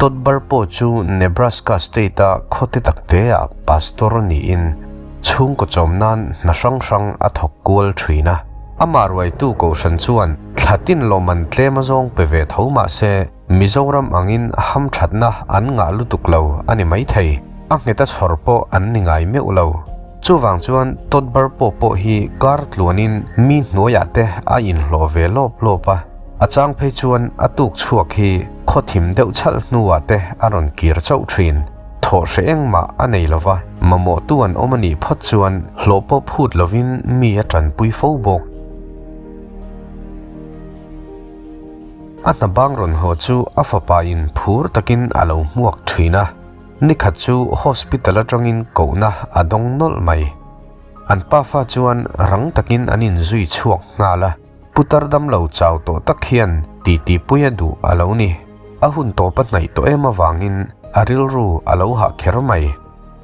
Todd Burpo chu Nebraska State-a khaw te tak teah pastor niin chhungkaw chawm nan hna hrang hrang a thawk kual thin a. Amah ruaitu kohhran chuan thla tin lawmman tlem a zawng pe ve tho mah se Mizoram angin hamthatna an ngah lutuk lo a ni maithei. A nghet a chhawr pawh an ni ngai meuh lo. Chuvang chuan Todd Burpo pawh hi kar tluanin mi hnuaiah te a inhlawh ve lawp lawp a. A chang phei chuan a tuk chhuak hi khaw thim deuh chhalh hnuah te a rawn kir chauh thin. Thawh hre engmah a nei lo va, mamawhtu an awm a nih phawt chuan hlawh pawh phut lovin mi a tanpui fo bawk. A hna bang rawn haw chu a fapa in phur takin a lo hmuak thin a, nikhat chu hospital atangin kohna a dawng nawlh mai. An pafa chuan rang takin an inzui chhuak nghal a. Putar damlo chau tawh tak hian titi pui a duh a lo ni. A hun tawp a hnaih tawh em avangin a rilru a lo hah kher mai.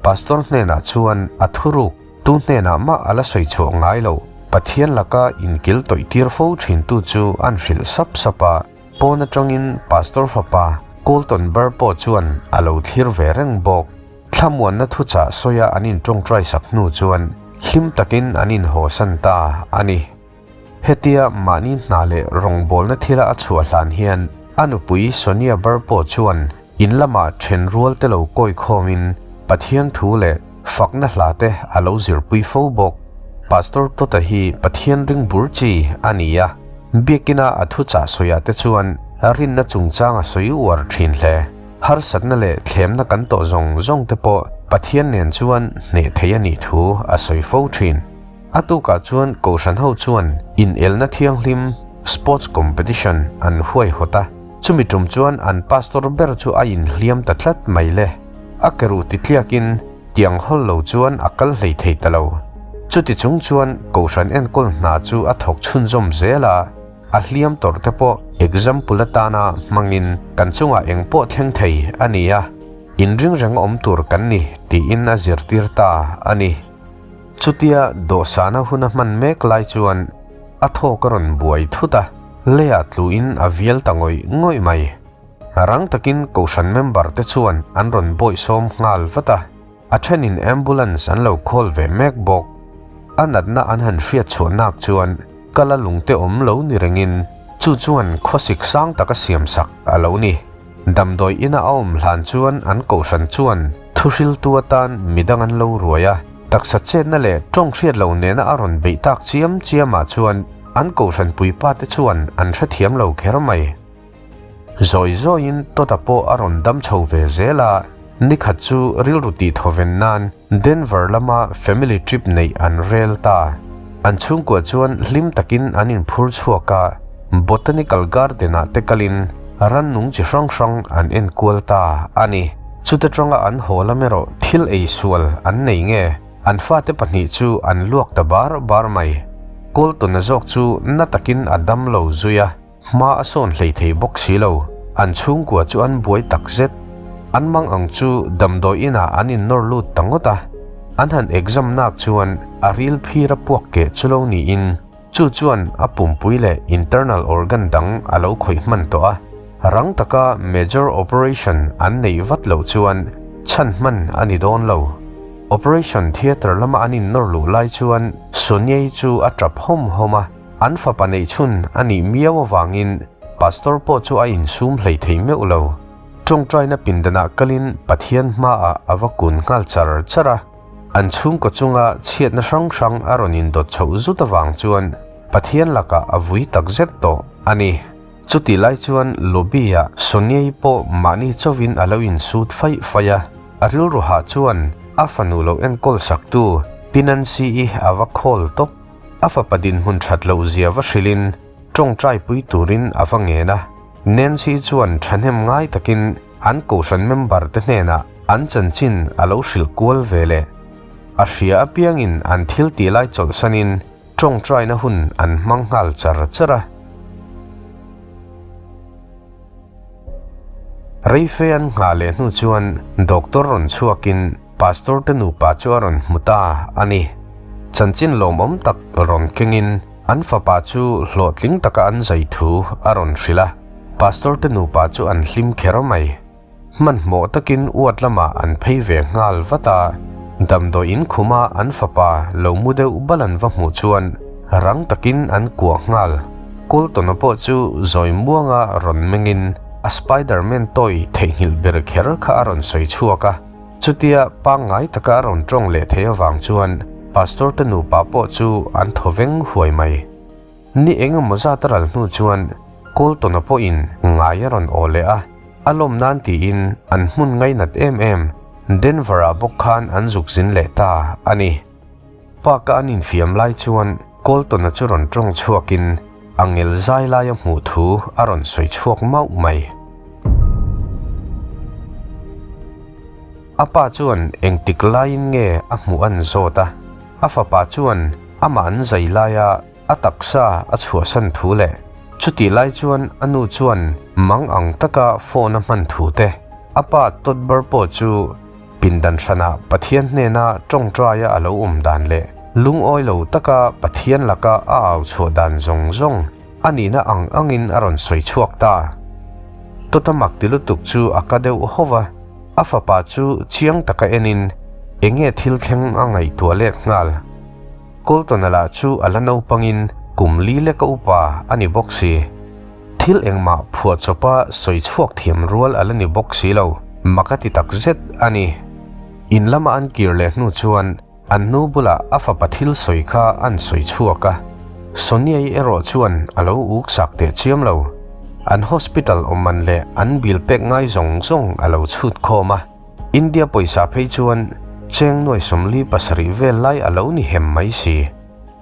Pastor hnenah chuan a thuruk tu hnenah mah a la sawi chhuah ngai lo. Pathian laka inkil tawih tir fo thintu chu an hrilh sap sap a. Pawn atangin Pastor fapa Colton Burr pawh chuan a lo thlir ve reng bawk. Thlamuanna thuchah sawia an intawngtai sak hnu chuan hlim takin an inhawsan ta a ni. Hetia mahni hna leh rawngbawlna thila a chhuah hlan hian a nupui Sonia Burpo chuan in lamah then rual te lo kawi khawmin Pathian thu leh fakna hla te a lo zirpui fo bawk. Pastor Tota hi Pathian ring bur chi a ni a, biakina a thuchah sawiah te chuan rinna chungchang a sawi uar thin hle. Harsatna leh thlemna kan tawh zawng zawng te pawh Pathian nen chuan hneh thei a nih thu a sawi fo thin. A tukah chuan Kohhran ho chuan inelna thianghlim, sports competition, an huaihawt a, chumi tum chuan an pastor ber chu a inhliam ta tlat mai le. A ke ruh titliakin tiang hawl lo chuan a kal hlei thei ta lo. Chuti chung chuan Kohhran enkawl hna chu a thawk chhunzawm zel a, a hliam tawrh te pawh example atana hmangin kan chungah eng pawh thleng thei a ni a, inring reng awm tur kan ni tiin a zirtir ta a ni. Chutia dawhsana hun a hman mek lai chuan a thawk a rawn buai thut a, leiah tluin a vial ta ngawih ngawih mai. Rang takin Kohhran member te chuan an rawn bawihsawm nghal vat a, a thenin ambulance an lo call ve mek bawk. A natna an han hriat chhuah nak chuan kal a lungte awm lo ni rengin chu chuan khawsik sang taka siamsak a lo ni. Damdawi ina a awm hlan chuan an kohhran chuan thuhriltu atan midang an lo ruai a, taksa chetna leh tawng hriat lo nena a rawn beih tak chiam chiamah chuan an kohhran puipa te chuan an hrethiam lo kher mai. Zawi zawiin Todd-a pawh a rawn dam chho ve zel a, nikhat chu rilru tih thawven nan Denver lama family trip neih an rel ta. An chhungkua chuan hlim takin an inphur chhuak a, Botanical Garden-ah te kalin rannung chi hrang hrang an enkual ta a ni. Chuta tanga an haw lam erawh thil ei sual an nei nge, an fate pahnih chu an luak ta bar bar mai. Colton-a zawk chu na takin a dam lo zui a, hma a sawn hlei thei bawk si lo. An chhungkua chu an buai tak zet. An mang ang chu damdawi inah an innawr lut ta ngawt a, an han exam nak chuan a ril phir a puak keh chu lo niin, Chu chuan a pumpui leh internal organ dang a lo khawih hman tawh a, rang taka major operation an neih vat loh chuan chhan hman a ni dawn lo. Operation theatre lama an innawr luh lai chuan Sonia-i chu a tap hawm hawm a, an fapa neih chhun a nih miau avangin pastor pawh chu a insum hlei thei meuh lo. Tawngtaina pindanah kalin Pathian hmaah a va kun nghal char char a. An chhungkaw chunga chhiatna hrang hrang a rawn indawt chhoh zut avang chuan Pathian lakah a vui tak zet tawh a ni. Chutih lai chuan lobby-ah Sonia-i pawh mahni chauhin a lo insut faih faih a, a rilru hah chuan a fanu lo enkawl saktu Pi Nancy-i a va call tawp. A fapa dinhmun that loh zia va hrilhin tawngtai pui turin a va ngen a. Nancy chuan thahnem ngai takin An kohhran member te hnenah an chanchin a lo hrilh kual ve leh. A hria apiangin an thil tih lai chawlhsanin tawngtaina hun an hmang nghal char char a. Reife an nghah leh hnu chuan doctor rawn chhuakin pastor te nupa chu a rawn hmu ta a ni. Chanchin lawmawm tak rawn kengin an fapa chu hlawhtling taka an zai thu a rawn hrilh a. Pastor te nupa chu an hlim kher mai. Hmanhmawh takin uat lamah an phei ve nghal vat a, damdawi in khuma an fapa lo mu deuh bal an va hmuh chuan rang takin an kuah nghal. Colton-a pawh chu zawi muanga rawn mengin a Spider-Man toy theihnghilh ber kher kha a rawn sawi chhuak a, chutia pangngai taka a rawn tawng leh theih avang chuan Pastor te nupa pawh chu an thaw veng huai mai. Ni eng emaw zat a ral hnu chuan Colton-a pawhin ngai a rawn aw leh a, a lawm nan tiin an hmun ngainat em em Denver-ah bawk khan an zuk zin leh ta a ni. Park-a an infiam lai chuan Colton-a chu rawn tawng chhuakin a ngel zai laia hmuh thu a rawn sawi chhuak mauh mai. A pa chuan engtik laiin nge a hmuh an zawt a, a fapa chuan amah an zai laia a taksa a chhuahsan thu leh chutih lai chuan a nu chuan mang ang taka phone a hman thu te, a pa Todber pawh chu pindan hranah Pathian hnena tawngtaia a lo awm dan leh lungawi lo taka Pathian laka a au chhuah dan zawng zawng a nihna ang angin a rawn sawi chhuak ta. Tawta mak ti lutuk chu a ka deuh hawv a, a fapa chu chiang taka enin enge thil thleng a ngaihtuah let nghal. Colton-a lah chu a la naupangin kum li leka upa a ni bawk si. Thil engmah phuahchawpa sawi chhuak thiam rual a la ni bawk si lo, mak a ti tak zet a ni. In lama an kir leh hnu chuan An nu bulah a fapa thil sawi kha an sawi chhuak a, Sonia-i erawh chuan a lo uk sak teh chiam lo. An hospital awm man leh an bill pek ngai zawng zawng a lo chhut khawm a, India pawisa phei chuan cheng nuai 47 vel lai a lo ni hem mai si.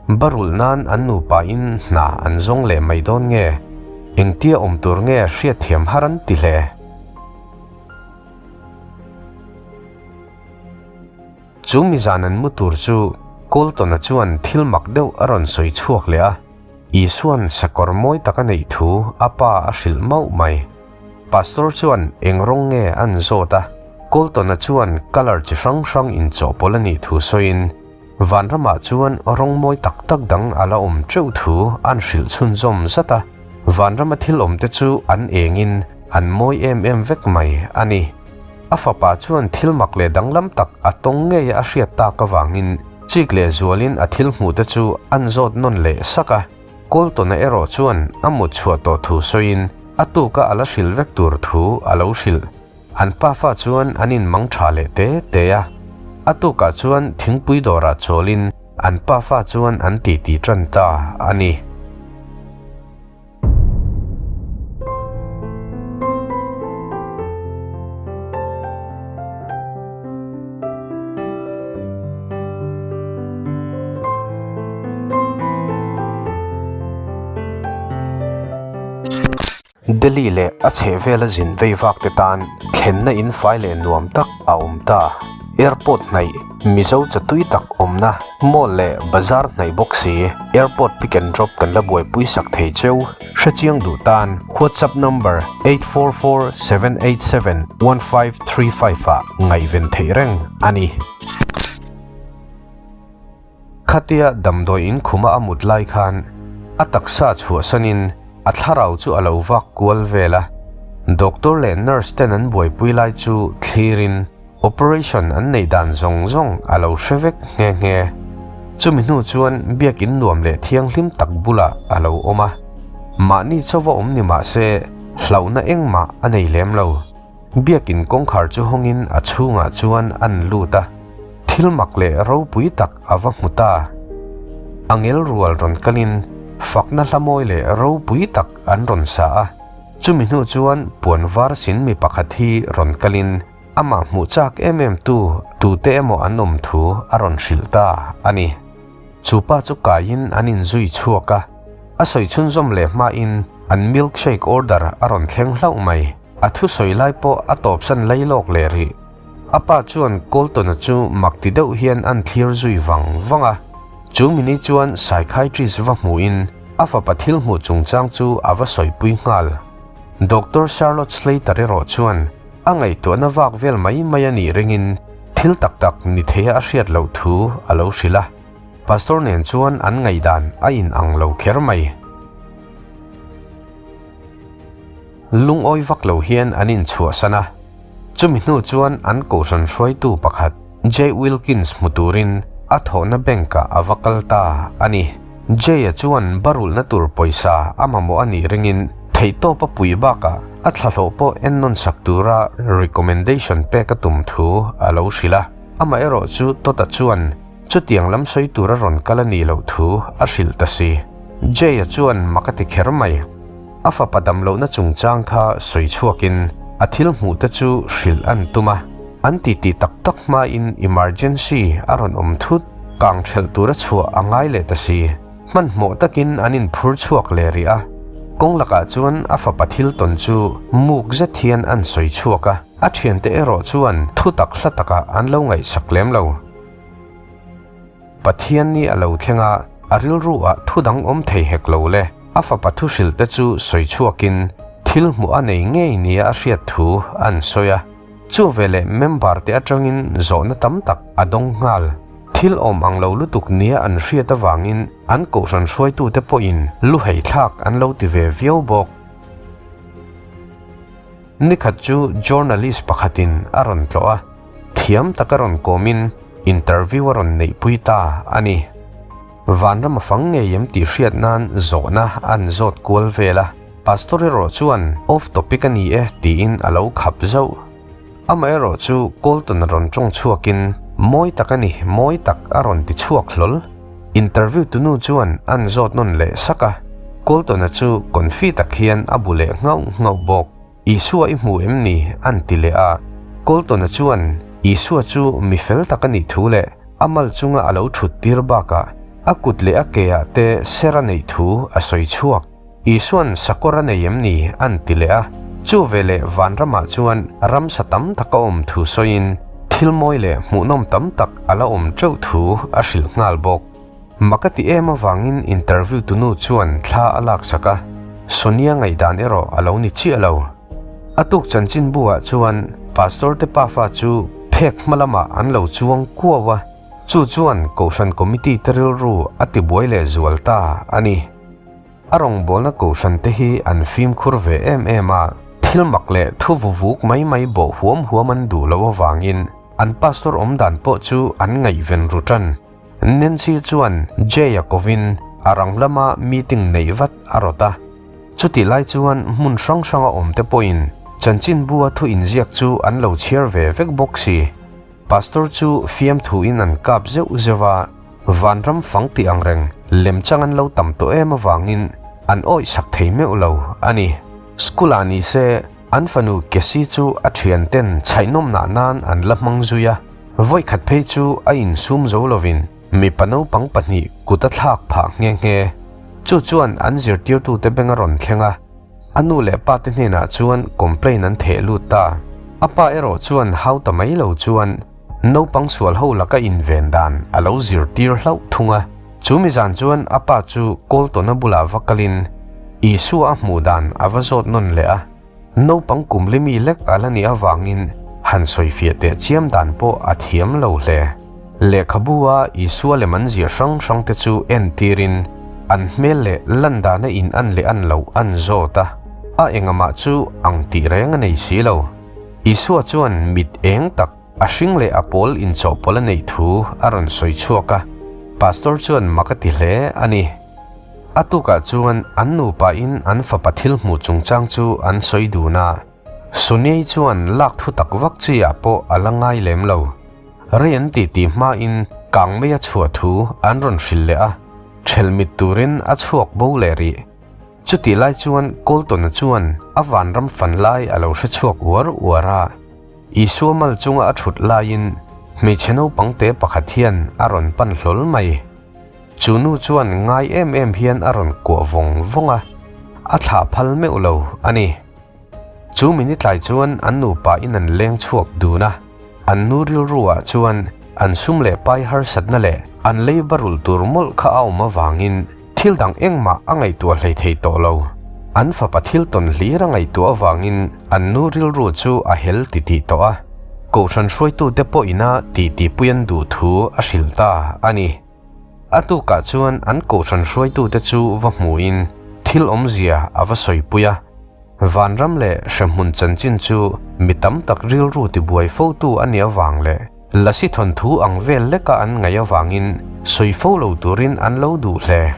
Barulh nan an nupa in hna an zawng leh mai dawn nge? Engtia awm tur nge hriatthiam har an ti hle. Chu mi zan an mu tur chu Colton-a chuan thil mak deuh a rawn sawi chhuak leh a, Isua'n sakawr mawi tak a neih thu a pa a hrilh mauh mai. Pastor chuan eng rawng nge an zawt a, Colton-a chuan colour chi hrang hrang inchawhpawlh a nih thu sawiin Vanramah chuan rawng mawi tak tak dang a la awm teuh thu an hrilh chhunzawm zat a, Vanrama thil awmte chu an engin an mawi em em vek mai a ni. A fapa chuan thil mak leh danglam tak a tawng ngei a hriat tak avangin chik leh zualin a thil hmuhte chu an zawt nawn leh sak a. Colton-a erawh chuan a mut chhuah tawh thu sawiin a tuka a la hrilh vek tur thu a lo hrilh. An pafa chuan an inmang tha leh te te a. A tukah chuan thingpui dawrah chawlin an pafa chuan an titi tan ta a ni. Delhi leh a chhehvela zin vei vak te tan thlenna in fai leh nuam tak a awm ta. Airport hnaih Mizo chatui tak awmna mall leh bazar hnaih bawk si airport pick and drop kan la buaipui sak thei cheu. Hrechiang duh tan WhatsApp number 8447871535 ah ngaihven theih reng a ni. Khatia damdawi in khuma a mut lai khan a taksa chhuahsanin a thlarau chu a lo vak kual vel a, doctor leh nurse ten an buaipui lai chu thlirin operation an neih dan zawng zawng a lo hre vek nghe nghe. Chumi hnu chuan biakin nuam leh thianghlim tak bulah a lo awm a, mahni chauva awm ni mah se hlauhna engmah a nei lem lo. Biakin kawngkhar chu hawngin a chhungah chuan an lut a, thil mak leh ropui tak a va hmu ta. Angel rual rawn kalin fakna hla mawi leh ropui tak an rawn sa a, chumi hnu chuan puan var sin mi pakhat hi rawn kalin amah hmuh chak em em tu tute emaw an awm thu a rawn hrilh ta a ni. Chu pa chu kaiin an inzui chhuak a, a sawi chhunzawm leh hmain an milkshake order a rawn thleng hlauh mai. A thusawi lai pawh a tawpsan lai lawk leh rih. A pa chuan Colton-a chu mak ti deuh hian an thlir zui vang vang a. Chu mini chuan psychiatrist va hmuhin a fapa thil hmuh chungchang chu a va sawipui nghal. Doctor Charlotte Slater erawh chuan a ngaihtuahna vak vel mai mai a nih ringin thil tak tak ni theia a hriat loh thu a lo hrilh a. Pastor nen chuan an ngaihdan a inang lo kher mai. Lungawi vak lo hian an inchhuahsan a. Chumi hnu chuan an kohhran hruaitu pakhat Jay Wilkins hmu turin a thawhna bank-ah a va kal ta a ni. Jay-a chuan barulhna tur pawisa a mamawh a nih ringin theihtawp a pui bakah a thlahlawh pawh ennawn sak tura recommendation pek a tum thu a lo hrilh a. Amaherawh chu Todd-a chuan chutiang lam sawi tura rawn kal a nih loh thu a hrilh ta si. Jay-a chuan mak a ti kher mai. A fapa damlohna chungchang kha sawi chhuakin a thil hmuh te chu hrilh an tum a, an titi tak tak hmain emergency a rawn awm thut, kang ṭhelh tura chhuah a ngai leh ta si. Hmanhmawh takin an inphur chhuak leh rih a, kawng lakah chuan a fapa thil tawn chu muk zet hian an sawi chhuak a, a ṭhiante erawh chuan thu tak hla takah an lo ngaihsak lem lo. Pathian ni a lo thleng a, a rilru ah thu dang awm thei hek lo le. A fapa thu hrilh te chu sawi chhuakin thil hmuh a nei ngei nia a hriat thu an sawi a. Chu veleh member te atangin zawhna tam tak a dawng nghal. Thil awm ang lo lutuk nia an hriat avangin an kohhran hruaitute pawhin lu heithlak an lo ti ve viau bawk. Nikhat chu journalist pakhatin a rawn tlawh a. Thiam taka rawn kawmin interview a rawn neihpui ta a ni. Vanram a fang ngei em tih hriat nan zawhna an zawt kual vel a, Pastor erawh chuan off topic a ni e tiin a lo khap zauh. Amaherawh chu Colton a rawn tawng chhuakin mawi tak a ni, mawi tak a rawn ti chhuak hlawl. Interview tunu chuan an zawt nawn leh sak a, Colton-a chu confi tak hian a bu leh nghauh nghauh bawk. Isua i hmu em ni? an ti leh a. Colton-a chuan Isua chu mi fel tak a nih thu leh a mal chunga a lo thut tir bakah a kut leh a keah te ser a neih thu a sawi chhuak. Isua'n sakawr a nei em ni? an ti leh a. Chu veleh vanramah chuan ramsa tam tak a awm thu sawiin thil mawi leh hmuhnawm tam tak a la awm teuh thu a hrilh nghal bawk. Mak a ti em avangin interview tunu chuan thla a laksak a, Sonia ngaihdan erawh a lo ni chiah lo. A tuk chanchinbu ah chuan Pastor te pafa chu phek hma lamah an lo chuang kuau a, chu chuan Kohhran Committee te rilru a ti buai leh zual ta a ni. A rawngbawlna Kohhran te hi an fimkhur ve em em a, thil mak leh thu vuvuk mai mai bawh huam huam an duh loh avangin an Pastor awmdan pawh chu an ngaihven ru tan. Nancy chuan Jay-a kovin a rang lama meeting neih vat a rawt a. Chutih lai chuan hmun hrang hranga awmte pawhin chanchinbua thu inziak chu an lo chhiar ve vek bawk si. Pastor chu fiamthuin an kap zeuh zeuh a, vanram fang tih ang reng lemchang an lo tam tawh em avangin an awih sak thei meuh lo a ni. School-ah ni se an fanu Cassie chu a thianten chhaihnawmnah nan an la hmang zui a. Vawikhat phei chu a insum zo lovin mipa naupang pahnih kut a thlak phah nghe nghe. Chu chuan an zirtirtute beng a rawn thleng a, a nu leh pa te hnenah chuan complain an theh lut ta. A pa erawh chuan hau ta mai lo chuan naupang sual ho laka inven dan a lo zirtir hlauh thung a. Chu mi zan chuan a pa chu Colton-a bulah va kalin Isua a hmuh dan a va zawt nawn leh a. Naupang kum li mi lek a la nih avangin han sawifiah teh chiam dan pawh a thiam lo hle. Lehkhabu a Isua lem an ziah hrang hrang te chu entirin an hmel leh lan dana in an leh an loh an zawt a, a engamah chu ang tih reng a nei si lo. Isua chuan mit eng tak a hring leh a pawl inchawhpawlh a neih thu a rawn sawi chhuak a, Pastor chuan mak a ti hle a ni. A tukah chuan an nupain an fapa thil hmuh chungchang chu an sawi dun a, Soniai chuan lak thu tak vak chi ah pawh a la ngai lem lo. Rei an titi hmain kang mai a chhuah thu an rawn hrilh leh a, ṭhelh mit turin a chhuak bo leh rih. Chutih lai chuan Colton-a chuan a vanram fan lai a lo hre chhuak uar uar a. Isua mal chunga a thut laiin hmeichhe naupang te pakhat hian a rawn pan hlawl mai. Chu nu chuan ngai em em hian a rawn kuah vawng vawng a, a thlah phal meuh lo a ni. Chu minute tlai chuan an nupa in an leng chhuak dun a, an nu rilru ah chuan an sum leh pai harsatna leh an leiba rulh tur mawlh kha a awm avangin Thil dang engmah a ngaihtuah hlei thei tawh lo. An fapa thil tawn hlir a ngaihtuah avangin an nu rilru chu a hel titih tawh a. Kohhran hruaitute pawh ina titipui an duh thu a hrilh ta a ni. A tukah chuan an kohhran hruaitute chu va hmuhin thil awmzia a va sawipui a. Vanram leh hremhmun chanchin chu mi tam tak rilru tibuai fotu a nih avang leh Lasi thawnthu ang vel leka an ngaih avangin sawi fo lo turin an lo duh hle.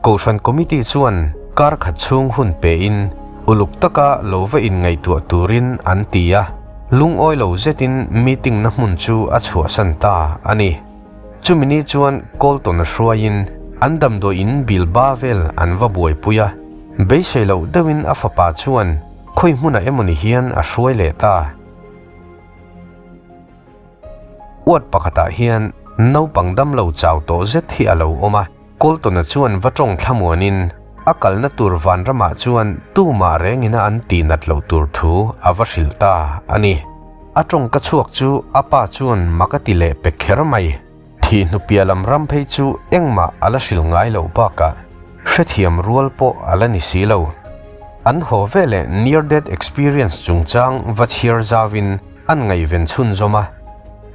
Kohhran Committee chuan kar khat chhung hun pein uluk taka lo va inngaihtuah turin an ti a, lungawi lo zetin meeting na hmun chu a chhuahsan ta a ni. Chumi ni chuan Colton-a hruaiin an damdawi in Bilba vel an va buaipui a, beisei loh deuhin a fapa chuan khawi hmunah emawni hian a hruai leh ta. Uat pakhatah hian naupang damlo chau tawh zet hi a lo awm a, Colton-a chuan va tawng thlamuanin a kalna tur vanramah chuan tumah rengina an tihnat loh tur thu a va hrilh ta a ni. A tawngka chhuak chu a pa chuan mak a ti leh pe kher mai. Thih hnupiah lam ram phei chu engmah a la hrilh ngai loh bakah hrethiam rual pawh a la ni si lo. An haw veleh near death experience chungchang va chhiar zauin an ngaihven chhunzawm a.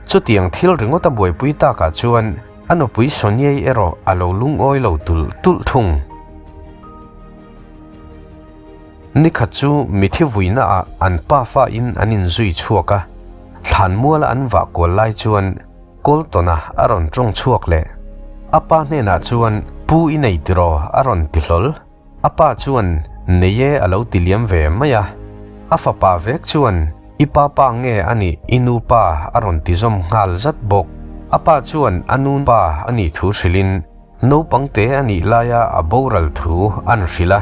Chutiang thil ringawt a buaipui takah chuan a nupui Soniai erawh a lo lungawi lo tulh tulh thung. Nikhat chu mithi vuinaah an pafa in an inzui chhuak a, thlanmuala an vah kual lai chuan Colton-a a rawn tawng chhuak leh. A pa hnenah chuan, Pu i nei tiraw? a rawn ti hlawl. A pa chuan, Nei e a lo ti liam ve mai a. A fapa vek chuan, I pa pa nge a nih i nu pa? a rawn ti zawm nghal zat bawk. A pa chuan a nu pa a nih thu hrilhin, naupang te a nih laia a boral thu an hrilh a.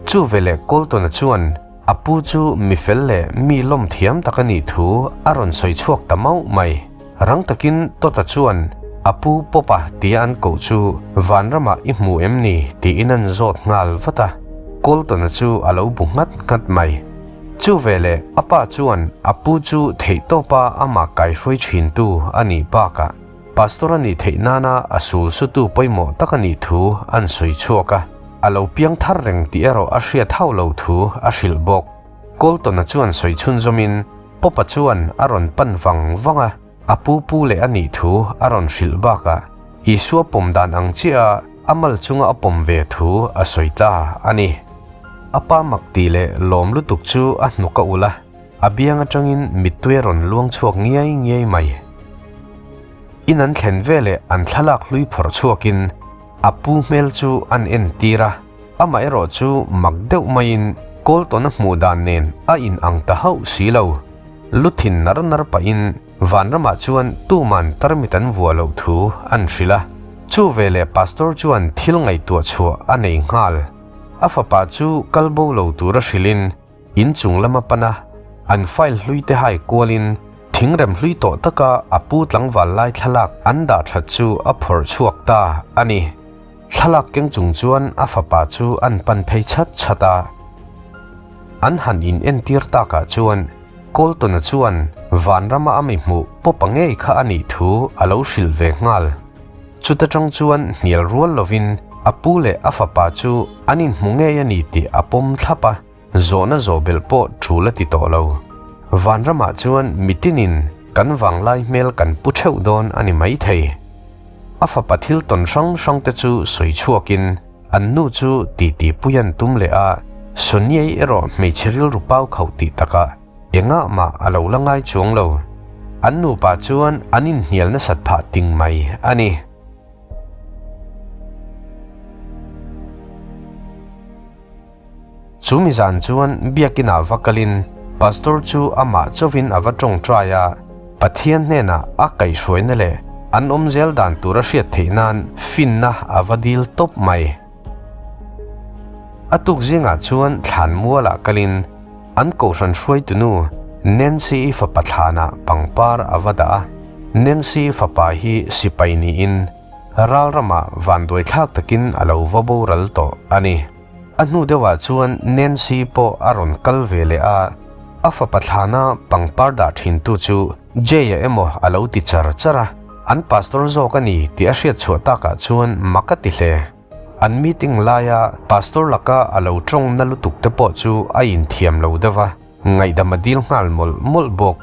Chu veleh Colton-a chuan, A pu chu mi fel leh mi lawm thiam tak a nih thu a rawn sawi chhuak ta mauh mai. Rang takin Tota chuan a pu Popa tia an koh chu vanramah i hmu em ni tiin an zawt nghal vat a. Colton-a chu a lo bu nghat nghat mai. Chu veleh a pa chuan a pu chu theihtawpa amah kaihruai thintu a nih bakah Pastor a nih theih nana a sul sutu pawimawh tak a nih thu an sawi chhuak a, a lo piang thar reng tih erawh a hriat hauh lo thu a hrilh bawk. Colton-a chuan sawi chhunzawmin Popa chuan a rawn pan vang vang a, a pu pu leh a nih thu a rawn hrilh bakah Isua pawm dan ang chiah a a mal chunga a pawm ve thu a sawi ta a ni. A pa mak tih leh lawm lutuk chu a hnuk a ulh a. A biang atangin mittui a rawn luang chhuak ngiai ngiai mai. In an thlen veleh an thlalak hlui phawrh chhuakin a pu hmel chu an entir a, amaherawh chu mak deuh maiin Colton-a hmuh dan nen a in ang ta hauh si lo. Lu thin nar nar pahin vanramah chuan tuman tarmit an vuah loh thu an hrilh a. Chu veleh Pastor chuan thil ngaihtuah chhuah a nei nghal. A fapa chu kal bo lo tura hrilhin In chung lama pan a, an file hlui te hai kualin thingrem hlui tawh taka a pu tlangval lai thlalak an dah that chu a phawrh chhuak ta a ni. Thlalak keng chung chuan a fapa chu an pan phei chhat chhat a. An han in entir takah chuan Colton-a chuan vanrama a mi hmuh pawpa ngei kha a nih thu a lo hrilh ve nghal. Chuta tang chuan hnial rual lovin a pu leh a fapa chu an inhmu ngei a ni tih a pawm thlap a. Zawhna zawh belh pawh tul a ti tawh lo. Vanramah chuan mitinin kan vanglai hmel kan pu theuh dawn a ni maithei. A fapa thil tawn hrang hrang te chu sawi chhuakin an nu chu titi pui an tum leh a, Soniai erawh hmeichhe rilru pau khauh tih takah engah mah a lo la ngai chuang lo. An nupa chuan an inhnial nasat phah ting mai a ni. Chu mi zan chuan biakinah va kalin Pastor chu amah chauhin a va tawngtai a, Pathian hnenah a kaihhruaina leh an awm zel dan tur a hriat theih nan finna a va dil tawp mai. A tuk zingah chuan thlan mualah kalin an kohhran hruaitunu Nancy-i fapa thlanah pangpar a va dah a, Nancy-i fapa hi sipai niin ral ramah vanduaithlak takin a lo va boral tawh a ni. A hnu deuhah chuan Nancy pawh a rawn kal ve leh a, a fapa thlana pangpar dah thintu chu Jay-a emaw a lo ti char char a, an pastor zawk a ni tih a hriat chhuah takah chuan mak a ti hle. An meeting laia pastor laka a lo tawng na lutuk te pawh chu a inthiam lo deuh va, ngaihdam a dil nghal mawlh mawlh bawk.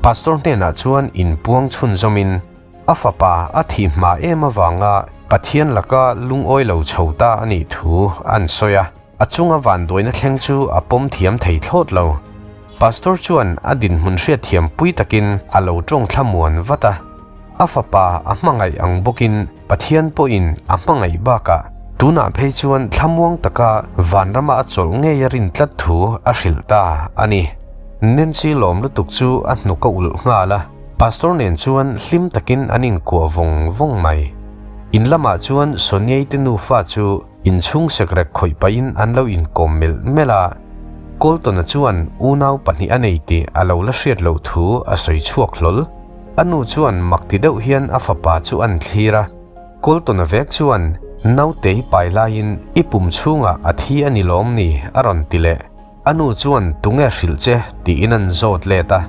Pastor hnenah chuan inpuang chhunzawmin A fapa a thih hma em avanga Pathian laka lungawi lo chho ta a nih thu an sawi a. A chunga vanduaina thleng chu a pawm thiam thei thlawt lo. Pastor chuan a dinhmun hriatthiam pui takin a lo tawng thlamuan vat a. A fapa a hmangaih ang bawkin Pathian pawhin a hmangaih bakah tunah phei chuan thlamuang taka vanrama a chawlh ngei a rin tlat thu a hrilh ta a ni. Nancy lawm lutuk chu a hnuk a ulh nghal a, Pastor nen chuan hlim takin an inkuah vawng vawng mai. In lamah chuan Soniai te nufa chu Inchhung sekrek khawih pahin an lo inkawm melh melh a, Colton-a chuan unau pahnih a nei tih a lo la hriat loh thu a sawi chhuak hlawl. A nu chuan mak ti deuh hian a fapa chu an thlir a, Colton-a vek chuan nautei pai laiin i pum chhungah a thi a ni lawm ni a rawn ti leh. A nu chuan tunge hrilh che tiin an zawt let a,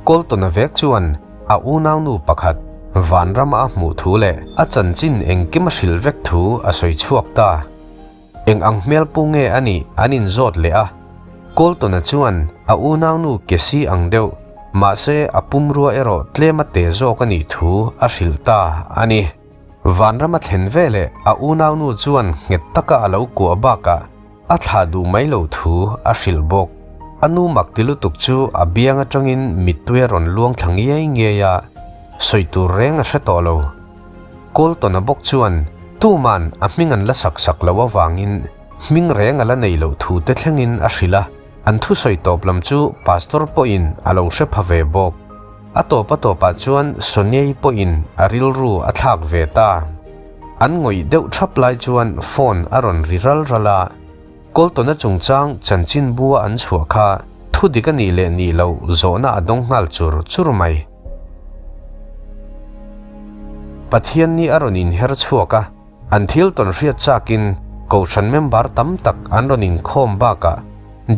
Colton-a vek chuan a unaunu pakhat Vanrama a hmuh thu leh a chanchin engkim a hrilh vek thu a sawi chhuak ta. Eng ang hmel pu nge a nih an inzawt leh a, Colton-a chuan a unaunu Cassie ang deuh, mahse a pumrua erawh tlem a te zawk a nih thu a hrilh ta a ni. Vanrama thlen veleh a unaunu chuan nghet taka a lo kuah bakah A thlah duh mai lo thu a hrilh bawk. A nu mak ti lutuk chu a biang atangin mittui a rawn luang thla ngiai ngiai a, sawi tur reng a hre tawh lo. Colton-a bawk chuan tuman a hming an la sak sak loh avangin hming reng a la nei loh thu te thlengin a hrilh a, an thusawi tawp lam chu Pastor pawhin a lo hre pha ve bawk. A tawp a tawpah chuan Sonia-i pawhin a rilru a thlak ve ta. An ngawih deuh thap lai chuan phone a rawn ri ral ral a, Colton-a chungchang chanchin bua an chhuah kha thu dik a nih leh nih loh zawhna a dawng nghal chur chur mai. Pathian ni a rawn inher chhuak a, an thil tawn hriat chakin Kohhran member tam tak an rawn inkhawm bakah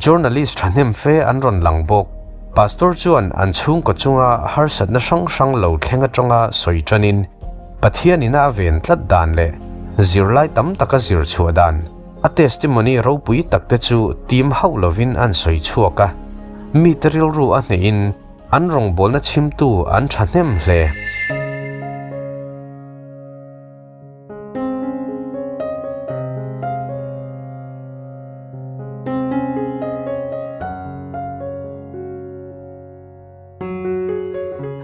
Journalist thahnem fe an rawn lang bawk. Pastor chuan an chhungkaw chunga harsatna hrang hrang lo thleng atanga sawi tanin Pathianin a ven tlat dan leh zirlai tam taka zir chhuah dan, a testimony ropui tak te chu tim hauh lovin an sawi chhuak a. Mite rilru a hnehin an rawngbawlna chhimtu an thahnem hle.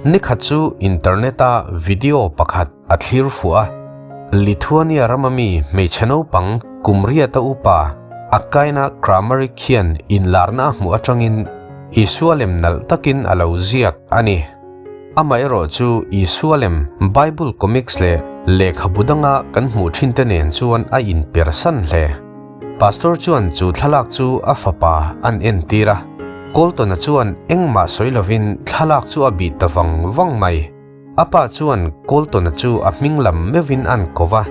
Nikhat chu internet-a video pakhat a thlir fuh a, Lithuania rama mi hmeichhe naupang kum riata upa Akaina Kramarik hian inlarna a hmuh atangin Isua lem nalh takin a lo ziak a ni. Amaherawh chu Isua lem Bible comics leh lehkhabu danga kan hmuh thinte nen chuan a inpersan hle. Pastor chuan chu thlalak chu a fapa an entir a, Colton-a chuan engmah sawi lovin thlalak chu a bih ta vang vang mai. A pa chuan Colton-a chu a hming lam meuhin an ko va,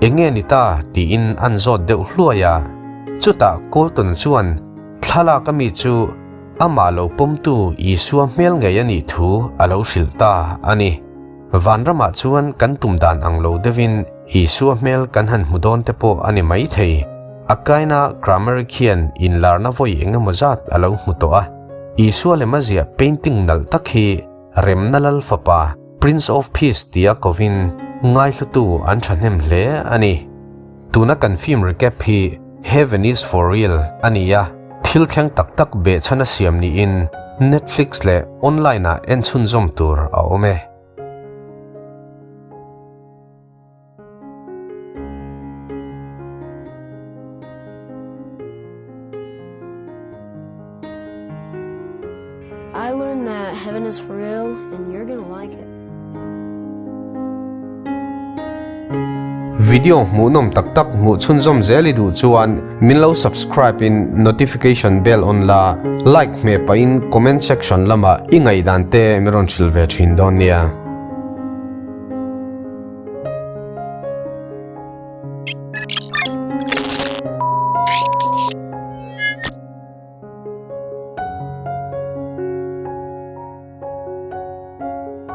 Enge ni ta? tiin an zawt deuh hluai a. Chutah Colton-a chuan thlalak ami chu Amah lo pawmtu Isua hmel ngei a nih thu a lo hrilh ta a ni. Vanramah chuan kan tum dan ang lo deuhin Isua hmel kan han hmu dawn te pawh a ni mai thei. A kaina Kramerick hian inlarna vawi eng emaw zat a lo hmu tawh a. Isua lem a ziah painting nalh tak hi Remna Lal Fapa, Prince of Peace tia kovin ngaihlutu an thahnem hle a ni. Tuna kan film recap hi Heaven is for real a ni a, thil thleng tak tak behchhan a siam niin Netflix leh online ah en chhunzawm tur a awm e. I learned that heaven is for real and you're gonna like it. Video hmuhnawm tak tak hmuh chhunzawm zel i duh chuan min lo subscribe in notification bell on la, like hmeh pahin comment section lamah i ngaihdan te min rawn hrilh ve thin dawn nia.